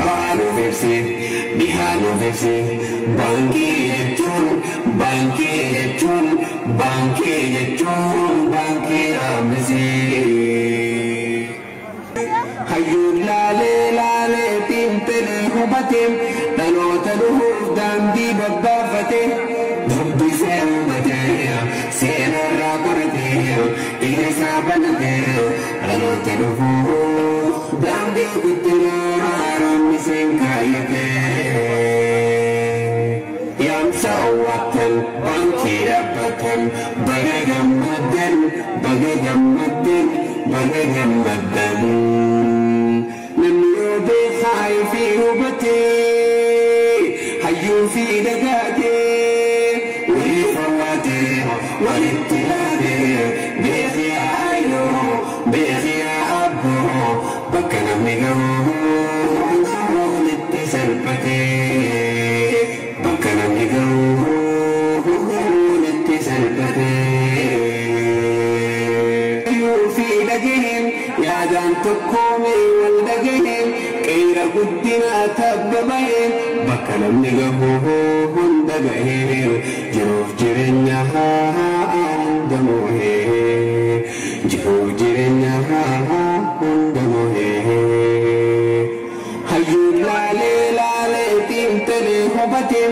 Baanuuf ibsi, dhihaanuuf ibsi, baankii jechuun, baankii jechuun, baankii jechuun, baankii raammisii. Hayyuun laalee laalee xiinxalee hubatee dhaloota dhufuuf daandii babbaafate dubbisee hubatee seenarraa qoratee ija isaa banatee dhaloota dhufuuf daandii guddinaa raammiseen kaayyatee. Yaamsa owwaattan baankii dhaabbattan baga gammaddan baga gammaddan baga gammaddan. Namni yoo beekaa fi hubatee hayyuu fi dagaatee walii fawwaatee walitti laatee beekii ayyoo beekii abboo bakka namni gahu walitti salphatee bakka namni gahu walitti salphatee. Hayyuu fi dhagaheen yaadaan tokkoomee wal dhagaheen qeera guddinaa tabba baheen bakka namni gahu hunda gahee jiruuf jireenya hunda moohee jiruuf jireenya hunda moohee. Hayyuun laalee laalee xiinxalee hubatee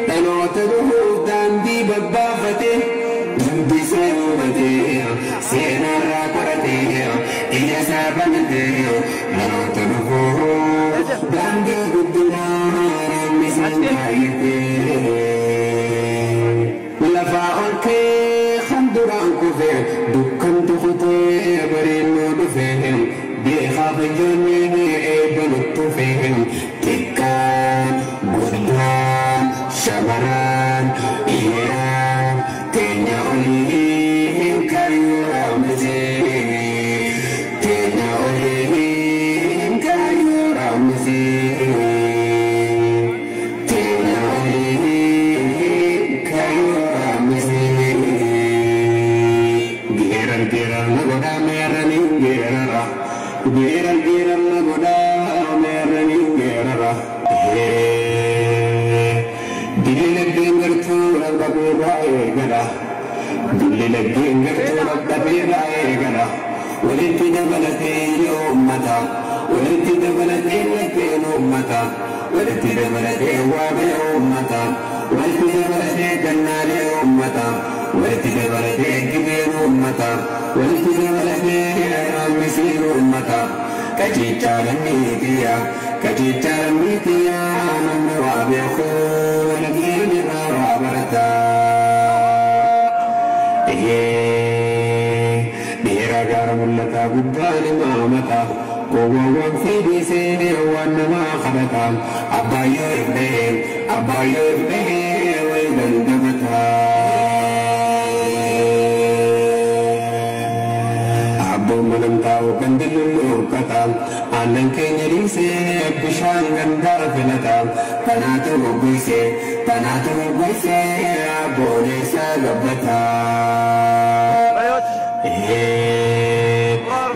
dhaloota dhufuuf daandii babbaafate dubbisee hubatee seenarraa qoratee ija isaa banatee dhaloota dhufuuf daandii guddinaa raammiseen kaayyatee. Lafaa ol ka'ee kan duraan kufe dukkantu kutee bareennoo dhufe beekaa fayyoonni eebba nutti dhufe xiqqaan guddaan shamaraan dhiiraan teenya olii kayyuu raammisee teenya olii kayyuu raammisee teenya olii kayyuu raammisee geerar geerar na godhaa meerranii geerara geerar geerar na godhaa meerranii geerara. Dilli laggeen gartuu dhabdhabeerraa eegala. Dilli laggeen gartuu dhabdhabeerraa eegala. Walitti dabalatee yoo uummata. Walitti dabalatee laggeen uummata. Walitti dabalatee waabee uummata. Walitti dabalatee gannaalee uummata. Walitti dabalatee gibeen uummata. Walitti dabalatee raammiseen uummata. Qajeelchaa lammii kiyya. Qajeelchaa lammii kiyya namni waa beeku laggeen irraa waa barata. Dhiira gaara mul'ataa gubbaan imaamata. Gowwoowwan fiidisee waan namaa kadhata. Abbaayoo ifdahee abbaayoo ifdahee wayi dandamata. Abboon manamtaa gandi lulluuqqata. Aannan keenya dhiisee bishaan gandaa filata. Tanaatu goggoysee tanaatu goggoysee abboon eessa gabbata.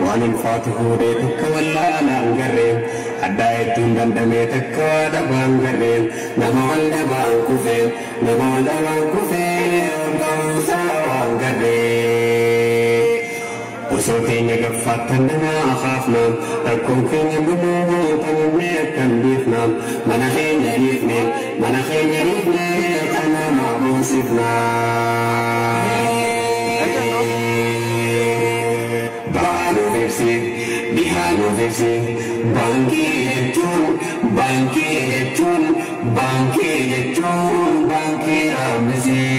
Waan ulfaatu fuudhee takka wallaalaan garree addaa hedduun dandamee takka dhabaan garree nama wal dhabaan kufee nama wal dhabaan kufee ga'umsaa waan garree. Osoo keenya gaffaattan namaa kaafna rakkoon keenya dhumuu tanumee akkan beekna mana keenya dhiifne mana keenya dhiifne kan namaa boonsifna. Baanuuf ibsi, dhihaanuuf ibsi, baankii jechuun, baankii jechuun, baankii jechuun, baankii raammisii.